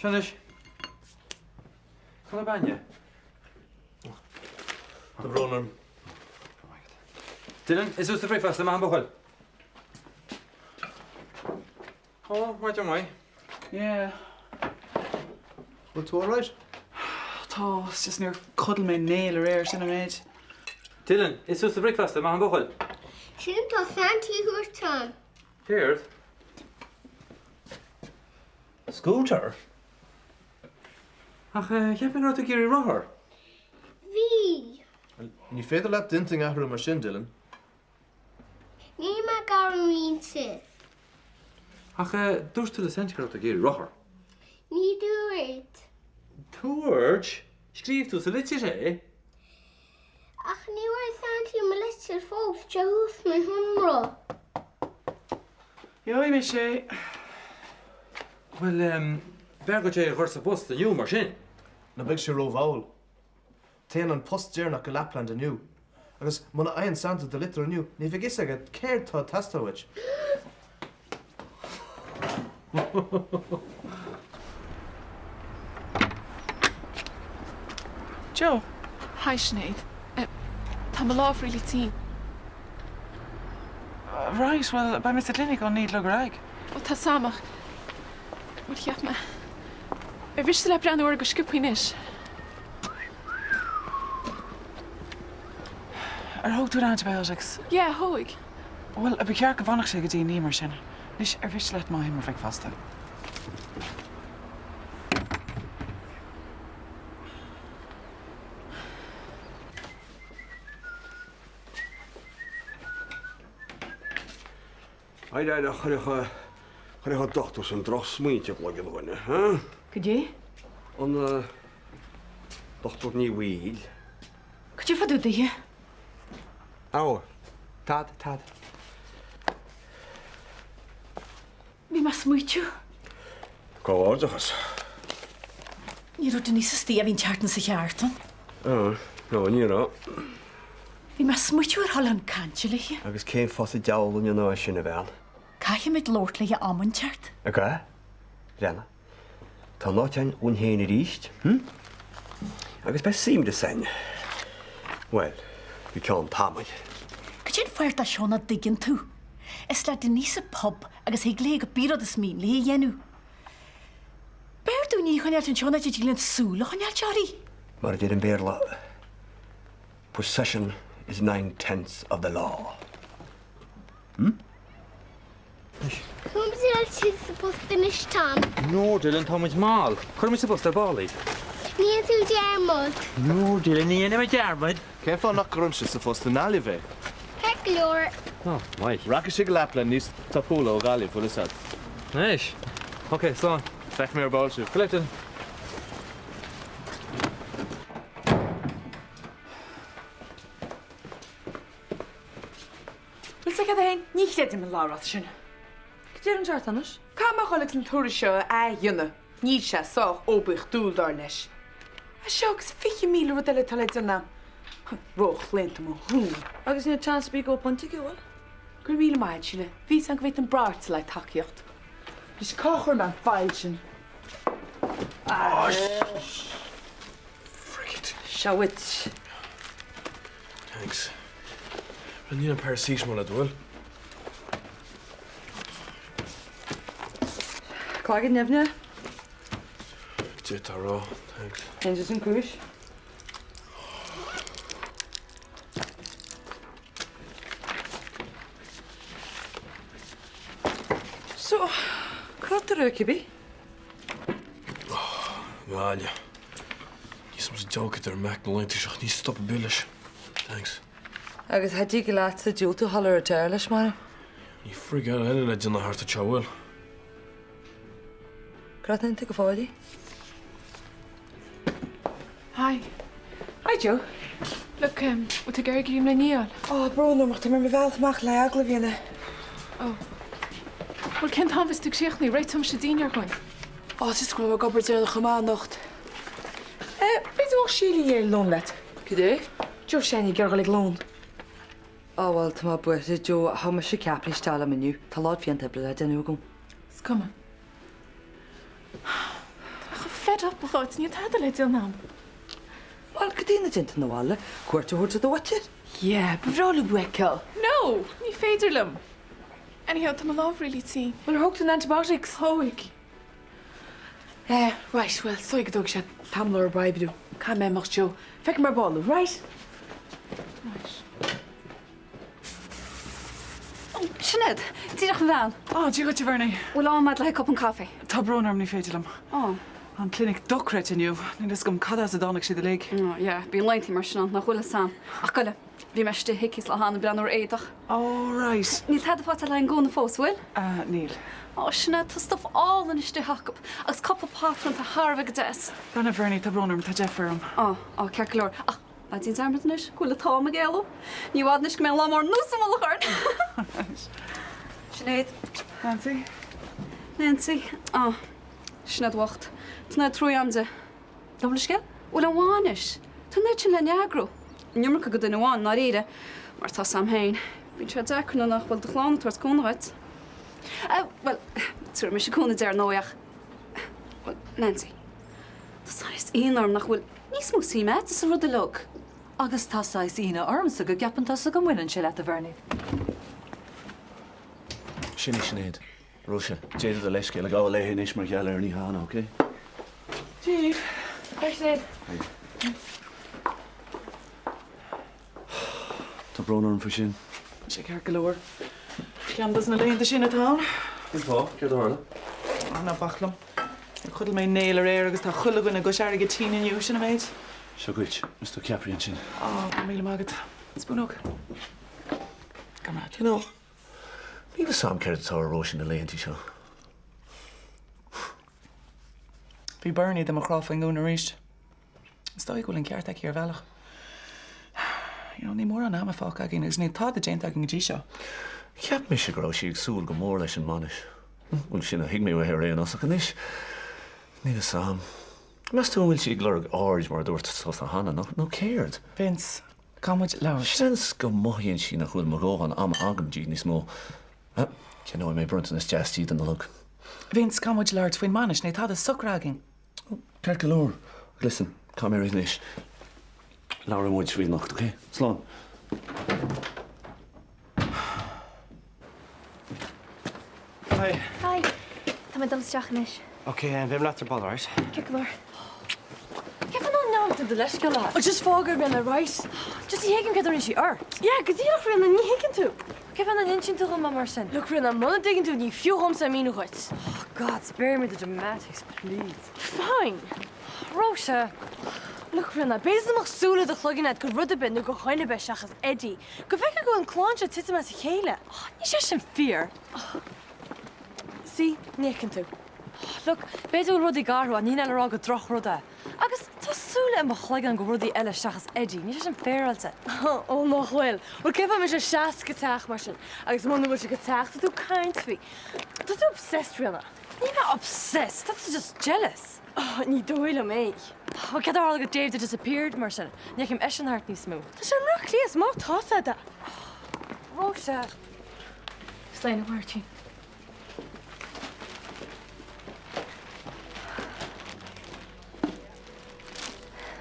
Seo anois. Cá bhfuil bainne? Tá brón orm. Dylan, ith suas do bhricfeasta, maith an buachaill. Ó, maidin mhaith. Yeah. Bhfuil tú alright? Tá, it's just níor chodail mé néal aréir, sin an méid. Dylan, ith suas do bhricfeasta, maith an buachaill. Sílim tá Santaí thuas Tom. Céard? Scooter? Ach cheap mé go raibh tú ag iarraidh rothar. Bhí. Ní féidir leat d'intinn a athrú mar sin, Dylan. Níl mé ag athrú m'intinn. Ach dúirt tú le Santa go raibh tú ag iarraidh rothar. Ní dúirt. Dúirt? Scríobh tú sa litir é. Ach ní bhfuair Santaí mo litir fós, tá sé thuas i mo sheomra. Gheobhaidh mise é. Bhuel, b'fhearr duit é a chur sa bpost inniu mar sin. Ná beidh sé rómhall. Téann an post deireanach go Lapland inniu. Agus muna fhaigheann Santa do litir inniu, ní bheidh fhios aige céard tá ag teastáil uait. Joe. Hi Sinéad. Tá mo lámh really tinn. Right, bhuel, beidh mé sa gclinic ón 9 a chlog ar aghaidh. Ó tá 's a'm ach, bhuel cheap mé. Ar mhiste leat breathnú orthu go sciobtha anois? Ar thóg tú na antibiotics? Yeah, thóg. Bhuel, ba cheart go bhfanfadh sé go dtí a naoi mar sin. Anois, ar mhiste leat maith mo bhricfeasta? Aire, aire, chuirfeadh, chuirfeadh an dochtúir sin drochsmaointe i gcloigeann dhuine, huh? Cad é? An Dochtúir Ní Bhaoill. Cad é fá dtaobh dithe? Ó, tada, tada. Bhí mé ag smaoitiú. Comhghairdeachas. Ní raibh Denise istigh a bhí an tseachtain sa cheártan. Ó, no, ní raibh. Bhí mé ag smaoitiú ar dhul chun cainte léi. Agus cén fáth sa diabhal a ndéanfá é sin, a bhean? Caithfimid labhairt léi am inteacht. A gcaith? Bhreathnaigh. Tá an áit againn dhúinn féin arís, hm? Agus beidh suaimhneas againn. Bhuel, go ceann tamaill. Cad é an fáth de seo nach dtuigeann tú? Is le Denise an pub agus thig léi cibé rud is mian léi a dhéanamh. B'fhearr dúinn í a choinneáilt anseo ná dtig linn súil a choinneáilt uirthi. Mar a deir an Béarla, possession is nine-tenths of the law. Hm? Táimid ag dul sa bpost anois, Tom. No, Dylan, tá muid mall. Cuirfidh muid sa bpost ar ball í. Ní dhéanfaidh tú dearmad. No, Dylan, ní dhéanfaidh mé dearmad. Cén fáth nach gcuirimse sa phost i nGaillimh é? Ceart go leor. Oh, maith. Rachaidh sé go Lapland níos tapúla ó Ghaillimh, bhfuil fhios a'd. Anois. Ok, slán. Feicfidh mé ar ball sibh. Go leith, Dylan. Bhfuil 's agat féin, ní chreidim an leabhrás sin. Cad é an seort anois? Caithfidh mé a dhul agus an tuairisc seo a athdhéanamh. Níl sé sách oibiachtúil, dar leis. É seo agus 20,000 rud eile atá le déanamh. Róchlaonta mo thún. Agus níl seans ar bith go bhfuil baint aige, bhfuil? Go raibh míle maith agat, Síle. Bhí 'fhios a'm go bhféadfainn brath ort le haghaidh tacaíocht. Anois, cá chuir mé an file sin? Frick it. Seo dhuit. Thanks. Níl an paracetamol le do thoil. Clogad nimhneach. D'fhéadfá a rá. Thanks. Inis an cúis. So, cá raibh tú ar cibé? Gaillimh. Níos mó deocad ar Mac na laethanta seo, ní stop ar bith leis. Thanks. Agus cha dtig leatsa diúltú dhul ar deireadh leis, mar. Ní frig eile eile le déanamh thart anseo, bhfuil? Cá raibh tú go fóill? Hi. Hi Joe. Look, um, bhfuil tú ag iarraidh greim le ní a fháil? Ó, brón orm ach tá mé ar mo bhealach amach le agallamh a dhéanamh. Ó. Bhuel, cén t-am a bheas tú críochnaithe? Réiteoidh mise dinnéar dhúinn. Ó, is go raibh mé ag obair deireanach chomh maith anocht. Eh, b'fhéidir go mbeadh Síle ag iarraidh lón leat. Cad é? Joe Seánie ag iarraidh dhul ag lón. Ó, bhuel, tá mé buartha, Joe, ach thug mise ceaptha isteach liom inniu. Tá lód fiánta oibre le déanamh agam. Is cuma. Tá mé chomh. Stop, a Cháit, níl tada le déanamh a'm. Bhuel, cad é nach dtéann tú 'na bhaile cuairt a thabhairt ar do mhuintir? Yeah, ba bhreá liom a fheiceáil. No! Ní féidir liom. Anyhow, tá mo lámh really tinn. Bhuel, ar thóg tú na antibiotics? Thóg. Eh, right, bhuel, is dóigh go dtógfaidh sé tamall orthu oibriú. Caithfidh mé imeacht, Joe. Feicfidh mé ar ball thú, right? Right. Ó, Sinéad, díreach mo bhean. Á, Dia dhuit, a Bhernie. Bhfuil am a'd le haghaidh cupán caife? Tá brón orm, ní féidir liom. Ó. Tá an clinic dochreidte inniu. Níl fhios agam cad as a dtáinig siad uilig. Ó, yeah, bíonn laethanta mar sin ann, nach bhfuil fhios a'm. Ach gabh i leith, bhí mé istigh Hickeys le Hannah ag breathnú ar éadach. Ó, right. Níl tada faighte le haghaidh an góna fós, bhfuil? Ah, níl. Ó, Sinéad, tá stuff álainn istigh acu, agus cúpla patrún atá thar a bheith go deas. Bhuel, a Bhernie, tá brón orm, tá deifir orm. Ó, ó, ceart go leor. Ach Ná déan dearmad anois go bhfuil an t-am ag éalú. Ní i bhfad anois go mbeidh an lá mór nua sa mullach orainn. Sinéad. Nancy. Nancy. Á, Sinéad bhocht. Tá an oiread truaí a'm di. Gabh mo leithscéal? Bhuel, an bhainis. Tá an oiread sin le n-eagrú. An iomarca do duine amháin, i ndáiríre. Mar tá 's a'm féin. Bíonn sé deacair nuair nach bhfuil do chlann ag tabhairt cúnamh dhuit. Bhuel, tabharfaidh mise cúnamh di ar ndóigh ach, bhuel, Nancy. Tá saghas ionadh orm nach bhfuil níos mó suime a'd sa rud uilig. Agus tá saghas ionadh ormsa go gceapann tusa go mbaineann sé leat, a Bhernie. Sin í Sinéad. Róise, d'fhéadfá do leithscéal a ghabháil léi anois mar gheall ar an oíche cheana, ok? Dia dhaoibh. Hi Sinéad. Hi. Tá brón orm faoi sin. Tá sé ceart go leor. Ceann dos na laethanta sin atá ann. Cén fáth? Céard a tharla? Ah, ná bac liom. Chodail mé néal aréir agus tá chuile dhuine i gCois Fharraige tinn inniu, sin an méid. Seo dhuit. Is tú ceapairí ansin. Ah, go raibh míle maith agat. Spúnóg. Go raibh maith agat. You know, níl fhios a'm céard atá ar Róise na laethantaí seo. Bhí Bernie do mo chrá faoin ngúna arís. Is dóigh go bhfuil an ceart aici ar bhealach. You know, níl mórán ama fágtha againn agus níl tada déanta againn go dtí seo. Cheap mise go raibh sí ag súil go mór leis an mbainis. Bhuel, sin a thuig mé uaithi ar aon nós, ach anois, níl fhios a'm. Meas tú an bhfuil sí ag lorg aird mar a dúirt tusa cheana, nó, nó céard? Vince, caithfidh muid labhairt. Seans go mothaíonn sí nach bhfuil mo dhóthain ama agam di níos mó. Ah, ceannóidh mé bronntanas deas di don Nollaig. Vince, caithfidh muid labhairt faoin mbainis, níl tada socraithe againn. Ceart go leor. Listen, caithfidh mé rith anois. Labhróidh muid faoi anocht, ok? Slán. Hi. Hi. Tá mé ag dul isteach anois. Ok, beidh mé leat ar ball, alright? Ceart go leor. Cén fáth nach ngabhann tú do leithscéal leat? Oh, just fág í, Ríona, right? Just ní thuigim céard a rinne sí ort. Yeah, go díreach, Ríona, ní thuigeann tú. Cén fáth nach n-insíonn tú dhom é mar sin? Look, Ríona, muna dtuigeann tú, ní fiú dhomsa a míniú dhuit. Oh God, spare me the dramatics, please. Fine. Róise! Look, Ríona, b'fhéidir dá mbeadh súil i do chloigeann agat go rud ar bith nó go dhuine ar bith seachas Eddie, go bhfeicfeá go bhfuil an clann seo ag titim as a chéile. Oh, níl sé sin fíor. See, ní fheiceann tú. Look, b'fhéidir go bhfuil rudaí ag athrú ach ní hin é le rá gur drochrud é. Agus tá súile i mo chloigeann go rudaí eile seachas Eddie, níl sé sin féaráilte. Ó nach bhfuil. Bhuel cén fáth a mbíonn sé seasta sa teach mar sin? Agus muna bhfuil sé sa teach tá tú ag caint faoi. Tá tú obsessed, Ríona. Níl mé obsessed, tá tú just jealous. Oh, ní dóigh liom é. Bhuel céard a tharla go Dave that disappeared mar sin? Ní fheicim eisean thart níos mó. Tá sé i mBleá Cliath, is má tá sé de. Róise. Slán a Mháirtín.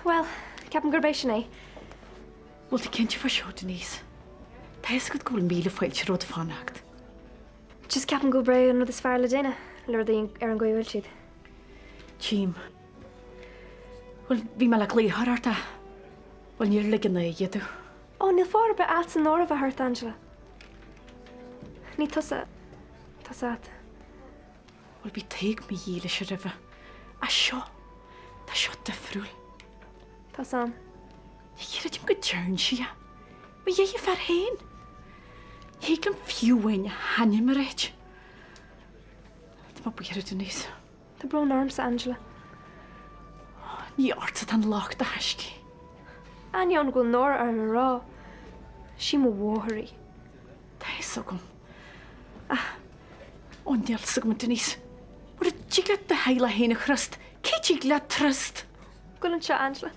Bhuel, ceapaim gurb é sin é. Bhfuil tú cinnte faoi seo, Denise? Tá a fhios agat go bhfuil míle fáilte romhat fanacht. Just ceapaim gurb é an rud is fearr le déanamh le rudaí ar an gcaoi a bhfuil siad. Tchím. Bhuel, bhí mé le glaoch a chur ort ach, bhuel, níor lig an aghaidh domh. Ó, níl fáth ar bith a'dsa náire a bheith ort, Angela. Ní tusa, tá 's a'd. Bhuel, bhí Tadhg mo dhílis roimhe. Ach seo, tá seo difriúil. Tá 's a'm. Ní chreidim go dtearn sí é. Mo dheirfiúr féin. Ní thig liom fiú amháin a hainm a ráit. Tá mé buartha, Denise. Tá brón ormsa, Angela. Ní ortsa atá an locht, a thaiscidh. Ainneoin go bhfuil náire orm a rá, sí mo mháthair í. Tá a fhios agam. Ach, ó níl 's agam, a Denise. Mura dtig leat do theaghlach féin a thrust, cé tig leat trust? Gabh anseo, Angela.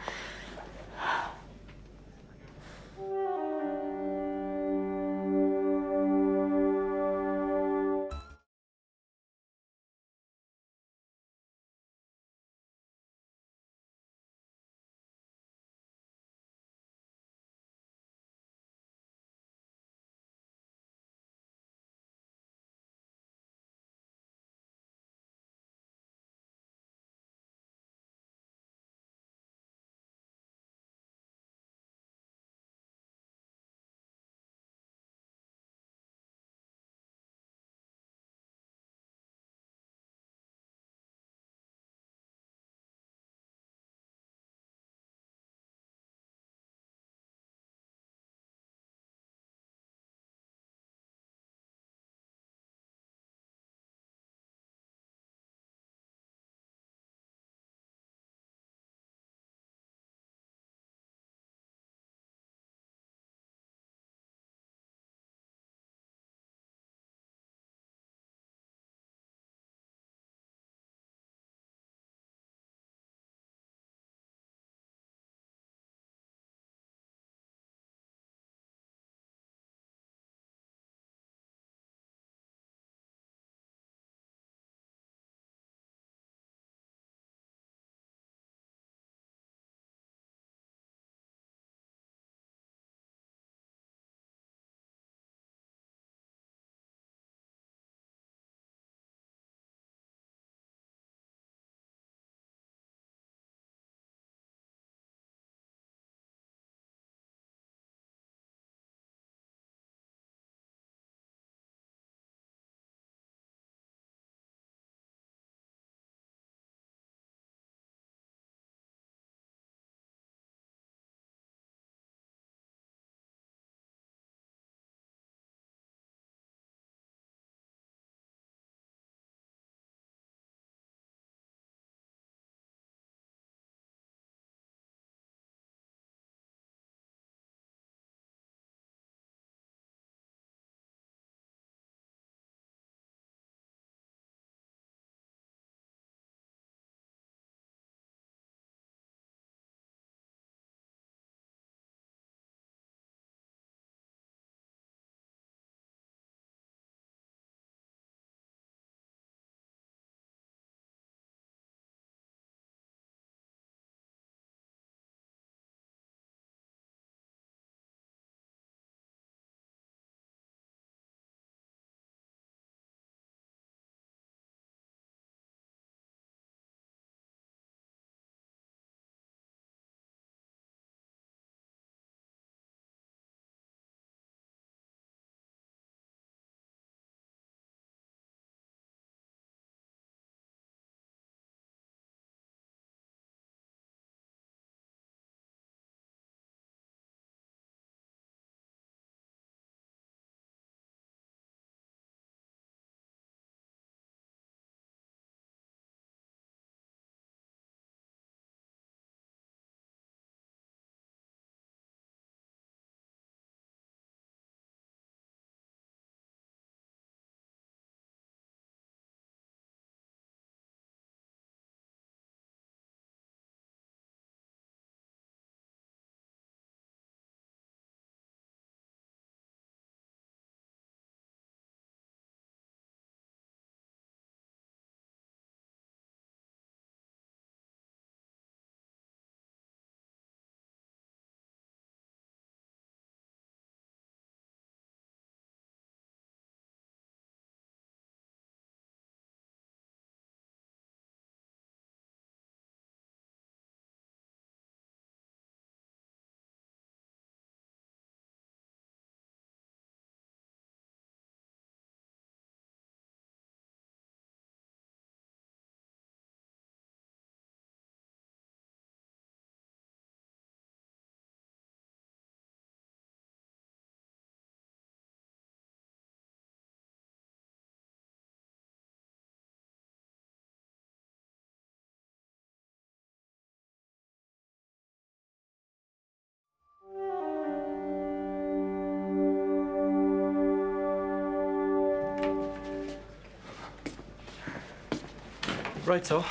Right so.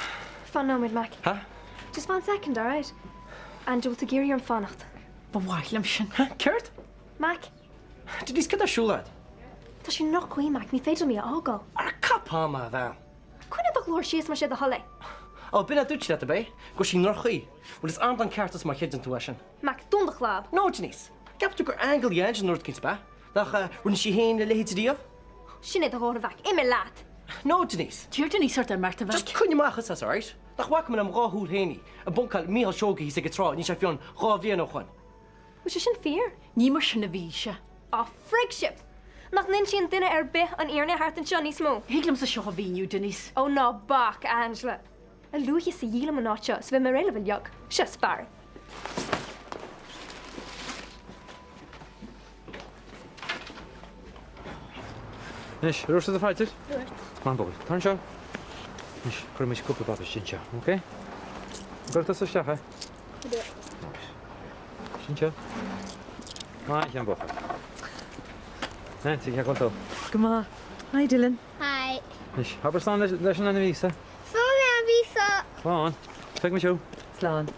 Fan nóiméad, Mac. Ha? Just fan second, alright? Angela, bhfuil tú ag iarraidh orm fanacht? Ba mhaith liom sin. Ha? Céard? Mac. Denise, cad tá ar siúl agat? Tá sé i ndroch-chaoi, Mac, ní féidir liom í a fhágáil. Ara coinneoidh mé, a bhean. Coinnigh do ghlór síos más é do thoil é. Ó, b'in a dúirt sí leat, ab é? Go bhfuil sí i ndroch-chaoi. Bhuel, is armlán ceart is má chreideann tú é sin. Mac, dún do chlab. No, Denise. Ceapann tú gur aingeal í Angela nó rud éicint, ab ea? Nach rinne sí féin a leithéid riamh? Sin é do dhóthain, a Mhac. Imigh leat! No, Denise. D'iarr Denise ort imeacht, a Mhac. Just coinnigh amach as, alright? Nach bhfaca mé le mo dhá shúil féin í, ag buncáil Mícheál Seoige thíos ag an trá, níl sé fionn 2 bhliain ó shoin. Bhfuil sé sin fíor? Ní mar sin a bhí sé. Á, frig sibh! Nach n-insíonn duine ar bith an fhírinne thart anseo níos mó? Thig liomsa seo a mhíniú, Denise. Ó ná bac, a Angela. A luaithe is a dhíolaim an áit seo is bheidh mé réidh libh uilig. Seo is fearr. Anois, ar dhúirt tú do phaidir? Dúirt. Maith an buachaill. Tar anseo. Anois, cuirfidh mise cúpla bata istigh anseo, ok? An gcuirfidh tusa isteach é? Cuirfidh. Right. Istigh anseo. Maith an buachaill. Nancy, cén chaoi a bhfuil tú? Go maith. Hi, Dylan. Hi. Anois, abair slán leis an ainmhí, sa? Slán a ainmhí, sa. Slán. Feicfidh mé thú. Slán.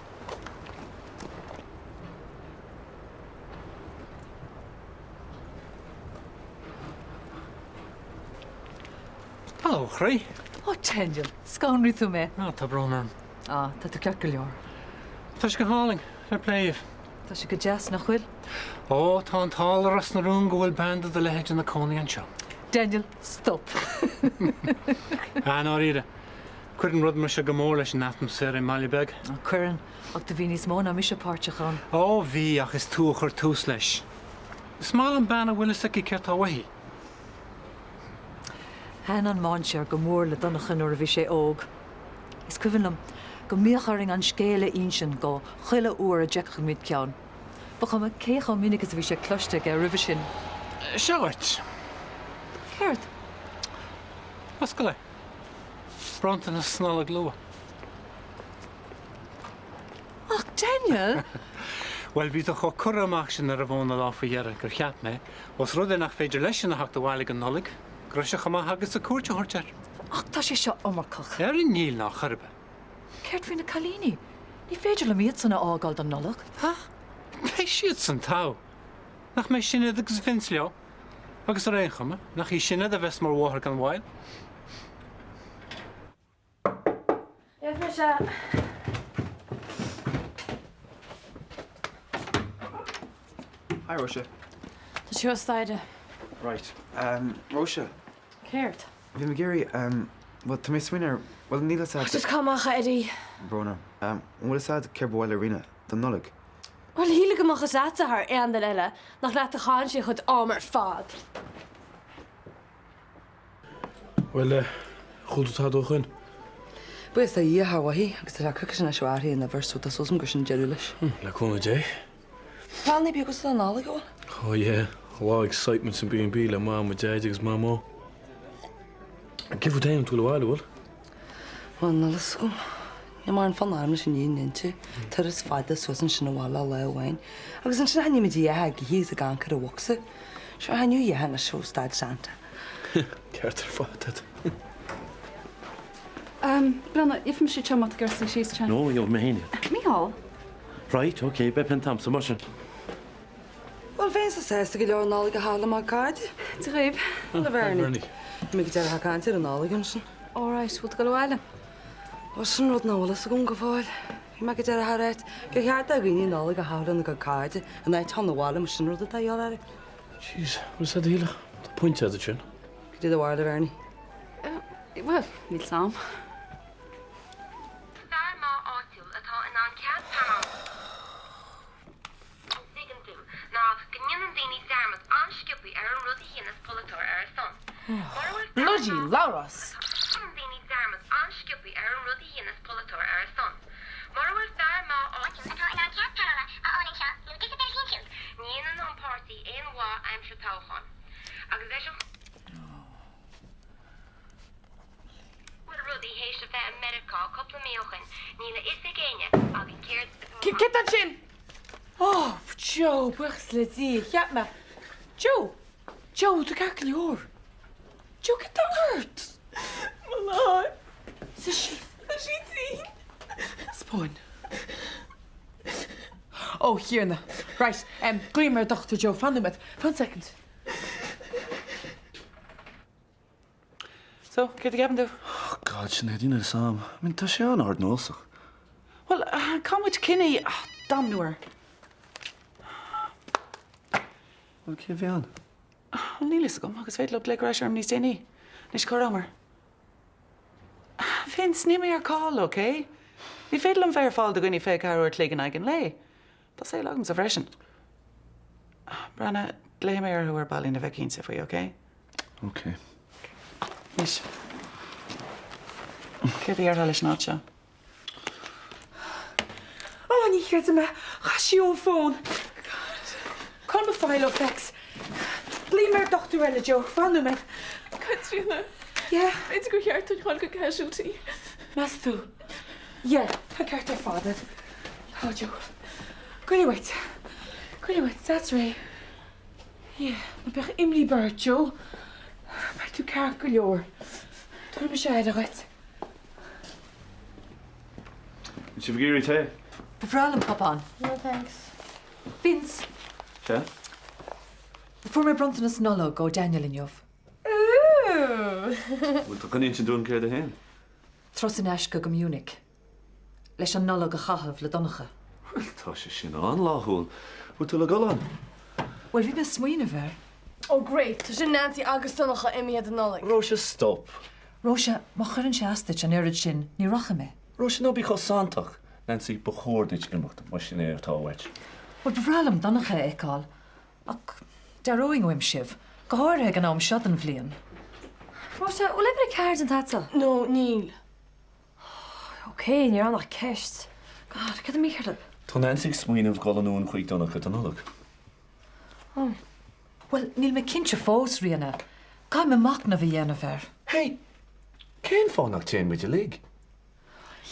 Hello, a chroí. Ó, Daniel, scanraigh tú mé. Á, tá brón orm. Á, tá tú ceart go leor. Tá sé go hálainn, fair play daoibh. Tá sé go deas, nach bhfuil? Ó, tá an t-ádh le Ros na Rún go bhfuil bean de do leithéid ina cónaí anseo. Daniel, stop. Ah, i ndáiríre, cuireann rud mar seo go mór leis an atmaisféar i mbaile beag. Á, cuireann. Ach do bhí níos mó ná mise páirteach ann. Ó, bhí, ach is tú a chuir tús leis. Is maith liom bean a bhfuil fhios aici céard tá uaithi. Thaitin an mainséar go mór le Donncha nuair a bhí sé óg. Is cuimhin liom go mbíodh orainn an scéal a insint dhó chuile uair a d'fheicfeadh muid ceann. Ba chuma cé chomh minic is a bhí sé cloiste aige roimhe sin. Seo dhuit. Céard? Oscail é. Bronntanas Nollag luath. Ach Daniel! Bhuel, bhí tú chomh curtha amach sin ar an bhfón an lá faoi dheireadh gur cheap mé, ós rud é nach féidir leisean a theacht abhaile don Nollaig, go raibh sé chomh maith agatsa cuairt a thabhairt air. Ach tá sé seo iomarcach. Ara níl ná chor ar bith. Céard faoi na cailíní? Ní féidir liom iadsan a fhágáil don Nollaig. Ach beidh siadsan togha. Nach mbeidh Sinéad agus Vince leo? Agus ar aon chuma, nach í Sinéad a bheas mar mháthair gan mhoill? Gheobhaidh mise. Hi Róise. Tá sé thuas staighre. Right. Um, Róise. Céard? Bhí mé ag iarraidh, um, bhuel, tá mé ag smaoineamh ar, bhuel, níl fhios a'd. Just gabh amach a Eddie. Brón orm. Um, an bhfuil fhios a'd céard ba mhaith le Ríona don Nollaig? Bhuel, shílfeá go mbeadh fhios a'dsa thar aon duine eile, nach leat a chaitheann sí a chuid ama ar fad. Bhuel, chuala tú tada ó shoin? Buíochas do Dhia, char mhothaigh, agus tá sé coicís anois ó athraigh an uimhir so tá súil agam gur sin deireadh leis. Le cúnamh Dé. Pleananna beaga don Nollaig, an bhfuil? Oh yeah, lá excitement san B&B le Mam, Daid agus Mamó. Cé fút fhéin, tú abhaile, bhfuil? Bhuel, níl fhios agam. Níl mórán fonn orm leis an fhírinne a inse. Turas fada suas ansin abhaile lá amháin. Agus ansin thaitnigh muid a dhath ag ithe agus ag amharc ar an bhocsa. Sure, thaitneodh a dhath anois ó staid Santa. Ceart ar fad agat. Brenna, gheobhaidh mise iad seo má tá tú ag suí síos ansin. No, gheobhaidh mé féin iad. Mícheál! Right, ok, beidh pionta a'msa mar sin. Bhuel, bheinnse sásta go leor an Nollaig a chaitheamh le mo chairde. Dia dhaoibh. Hello, Bernie. Bhí mé go deireadh ag caint ar an Nollaig ansin. All right, bhfuil tú ag dul abhaile? Bhuel, sin rud nach bhfuil fhios agam go fóill. Bhí mé go deireadh thar áit gur cheart do dhaoine an Nollaig a chaitheamh lena gcuid cairde in áit teacht abhaile mar sin rud atá a dhíobháil orthu. Jeez, bhfuil fhios a'd a Shíle, tá pointe agat ansin. Cad é do bharúil, a Bhernie? Bhuel, níl 's a'm. Fear maith áitiúil atá in ann cead pleanála an dtuigeann tú ná go ndéanann daoine dearmad an-sciobthaí ar an rud a dhéanas polaiteoir ar a son. Mura bhfuil fear Bloody maith Labhrás! déanann daoine dearmad an-sciobthaí ar an rud a dhéanas polaiteoir ar a son. Mura bhfuil fear maith áitiúil atá in ann cead pleanála a fháil anseo nó disability ansiúd, ní dhéanann an páirtí aon mhaith aimsir toghcháin. Agus leis an. bhfuil rudaí théis a bheith i Meiriceá cúpla mí ó shoin, níl a fhios ag éinne againn céard atá Cé tá ansin? Oh, Joe, buíochas le Dia, cheap mé. Joe! Joe, tú ceart go leor? Joe, cad tá ort? Mo láimh. Suigh síos. Tá sí tinn. Spáinn. Ó, Thiarna. Right, em, glaofaidh mé ar Dr. Joe, fan nóiméad. Fan second. So, céard a cheapann tú? Oh God, Sinéad, níl a fhios a'm. I mean, tá sé an-ardnósach. Bhuel, caithfidh muid cinneadh, ah, damnú air. Bhuel, cé a bhí ann? Bhuel, níl a fhios agam, ach is féidir leo glaoch ar ais orm níos déanaí. Anois, cá rabhamar? Vince, níl mé ar call, ok? Ní féidir liom bheith ar fáil do dhaoine 24 uair a chloig in aghaidh an lae. Tá saol agamsa freisin. Breathnaigh, glaofaidh mé orthu ar baillín le bheith cinnte faoi, ok? Ok. Anois, céard a déarfá leis an áit seo? Ó, ní chreidim é. Chas sí ón bhfón. God. Cá bhfuil mo file, oh fex. Glaofaidh mé ar dochtúir eile, Joe. Fan nóiméad. Caitríona. Yeah? B'fhéidir gur cheart dúinn dhul go casualty. Meas tú? Yeah, tá an ceart ar fad agat. Tá, Joe. Goile uait. Goile uait, that's right. Yeah, ná bíodh imní ar bith ort, Joe. Beidh tú ceart go leor. Tabharfaidh mise aire dhuit. Bhfuil sibh ag iarraidh tae? Ba bhreá liom cupán. No thanks. Vince! Sea? Fuair mé bronntanas Nollag ó Daniel inniu. Ooh! Bhfuil tú chun insint dúinn céard é féin? Turas in aisce go Munich. Leis an Nollaig a chaitheamh le Donncha. Bhuel, tá sé sin an-fhlaithiúil. Bhfuil tú le dhul ann? Bhuel, bhí mé ag smaoineamh air. Oh great, tá sin Nancy agus Donncha imithe don Nollaig. Róise, stop! Róise, má chuireann sé as duit an oiread sin, ní rachaidh mé. Róise, ná bí chomh santach! Nancy, ba chóir duit imeacht, más sin é atá uait. Bhuel, ba bhreá liom Donncha a fheiceáil, ach d'aireoinn uaim sibh, go háirithe ag an am seo den bhliain. Róise, bhfuil uimhir 4 déanta agat? No, níl. Ok, ní raibh ann ach ceist. God, cad é mícheart libh? Tá Nancy ag smaoineamh dhul anonn chuig Donncha don Nollaig. Oh. Bhuel, níl mé cinnte fós, Ríona. Caithfidh mé machnamh a dhéanamh air. Hey! Cén fáth nach dtéann muid uilig?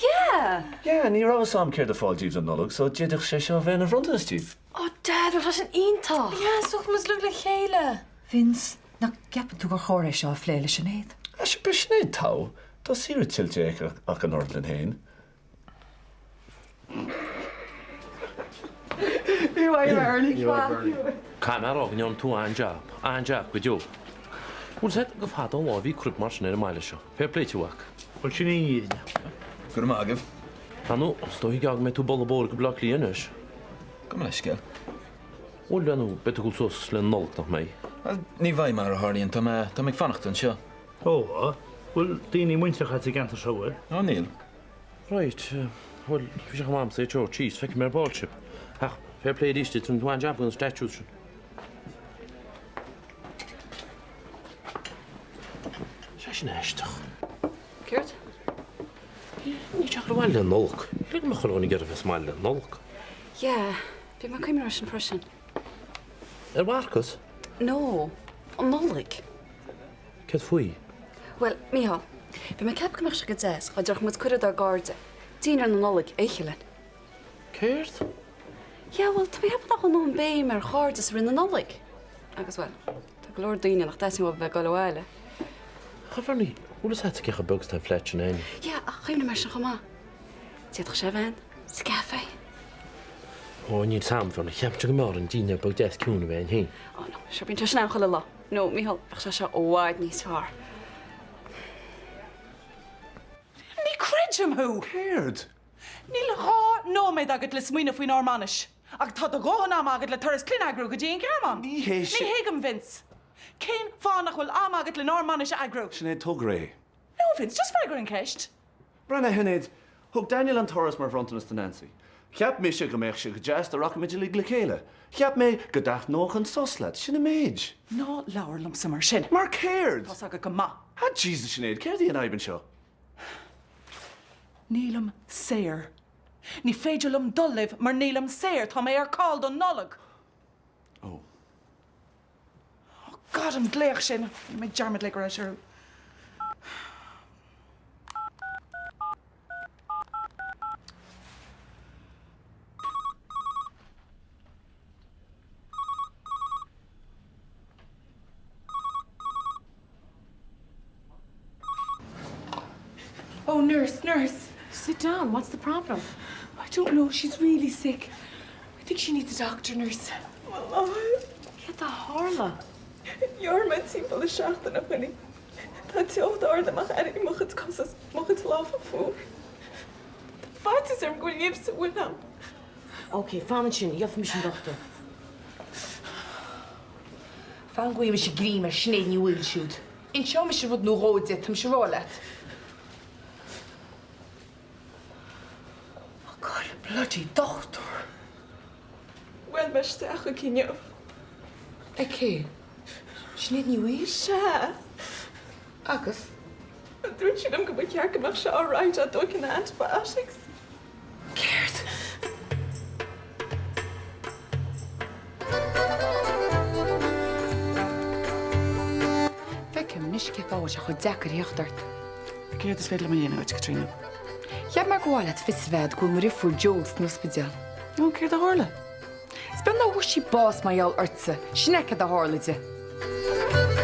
Yeah! Yeah, ní raibh fhios a'm céard le fáil díbh don Nollaig, so d'fhéadfadh sé seo a bheith ina bhronntanas díbh. Oh Dad, bhuel tá sin iontach! Yeah, is dócha muid uilig le chéile. Vince, nach gceapann tú gur chóir é seo a phlé le Sinéad? Ah, sure, beidh Sinéad togha. Tá saoire tuillte aici ach an oiread linn féin. Ní bhfaighim Bernie. Ní bhfaighim Bernie. Caithfidh mé a rá go ndearna tú an-jab, an-jab go deo. Bhuel, sea, gur fada an lá a bhí crib mar sin ar an mbaile seo. Fair play to you, a mhac. Bhuel, sin í an fhírinne. Go raibh maith agaibh. Ar ndóigh, is dóigh go mbeidh tú ag bolladh bóthair go Baile Átha Cliath anois. Gabh mo leithscéal. Bhuel, ar ndóigh, beidh tú ag dul suas le Nollaig, nach mbeidh? Bhuel, ní bheidh, mar a tharlaíonn. Tá mé, tá mé ag fanacht anseo. Ó, bhfuil daoine muinteartha agat sa gceantar seo, bhfuil? Ó, níl. Right, bhuel, bhí sé chomh maith agamsa é a thabhairt síos, feicfidh mé ar ball sibh. Ach, fair play arís duit, rinne tú an-jab leis na statues sin. Sé sin aisteach. Céard? Níl sé ag dul abhaile le Nollaig. Shíl go mbeadh chuile dhuine ag iarraidh bheith sa mbaile le Nollaig. Yeah, bhí mé ag cuimhneamh air sin freisin. Ar Mharcas? No, an Nollaig. Céard faoi? Bhuel, Mícheál, bhí mé ag ceapadh go mbeadh sé go deas dá dtabharfadh muid cuireadh dár gcairde, dinnéar na Nollag a ithe linn. Céard? Yeah, bhuel, tá mé ag ceapadh nach bhfuil a ndóthain béim ar chairdeas i rith na Nollag. Agus, bhuel, tá go leor daoine nach dteastaíonn uathu bheith ag dul abhaile. A Bhernie, bhfuil fhios agat cé chomh beag is atá an flat sin againne? Yeah, ach chuimhnigh mé air sin chomh maith. D'fhéadfadh sé a bheith ann, sa gcafé. Ó, níl 'fhios a'm, Bhernie, cheapfainnse go mb'fhearr an dinnéar beag deas ciúin a bheith againn féin. Ó, no, sure, bíonn sé sin ann chuile lá. No, Mícheál, bheadh sé seo i bhfad níos fearr. Ní chreidim thú! Céard? Níl 2 nóiméad agat le smaoineamh faoinár mbainis, ach tá do dhóthain ama agat le turas clainne a eagrú go dtí an Ghearmáin. Ní hé sin. Ní thuigim, Vince. Cén fáth nach bhfuil am agat lenár mbainis a eagrú? Sinéad, tóg réidh. No, Vince, just freagair an cheist. Breathnaigh, a Shinéad, thug Daniel an turas mar bhronntanas do Nancy. Cheap mise go mbeadh sé go deas dá rachadh muid uilig le chéile. Cheap mé go dtaitneodh an sos leat, sin an méid. Ná labhair liomsa mar sin. Mar céard? Tá's agat go maith. Ah, Jesus, Sinéad, céard í an fhadhb anseo? Nílim saor. Ní féidir liom dul libh mar nílim saor, tá mé ar call don Nollaig. Oh. Oh God, an glaoch sin! Rinne mé dearmad glaoch ar ais orthu. Oh, nurse, nurse! Sit down, what's the problem? I don't know, she's really sick. I think she needs a doctor, nurse. Céard a tharla? Ghearr mé timpeall le seachtain ó shin í. Tá teocht ard amach airím mo chuid cosa is mo chuid lámha fuar. Tá faitíos orm go bhfuil nimh sa fhuil a'm. Ok, fan ansin, gheobhaidh mise an dochtúir. Fan go bhfaighidh mise greim ar Sinéad Ní Bhaoill siúd. Inseoidh mise rud nó dhó di, tá mise a rá leat. Oh God, bloody dochtúir. Bhuail mé isteach chuici inniu. Ag cé? Sinéad Ní Bhaoill? Sea. Agus? Dúirt sí liom go mba cheart go mbeadh sé alright dá dtógfainn na antibiotics. Céard? Feicim anois cén fáth a bhfuil sé chomh deacair a theacht ort. Céard is féidir liom a dhéanamh duit, Caitríona? Cheap mé gur mhaith leat fios a bheith agat go bhfuil mo dheirfiúr Jo san ospidéal. Ó, céard a tharla? Is beag nár bhfuair sí bás mar gheall ortsa. Sin é céard a tharla di.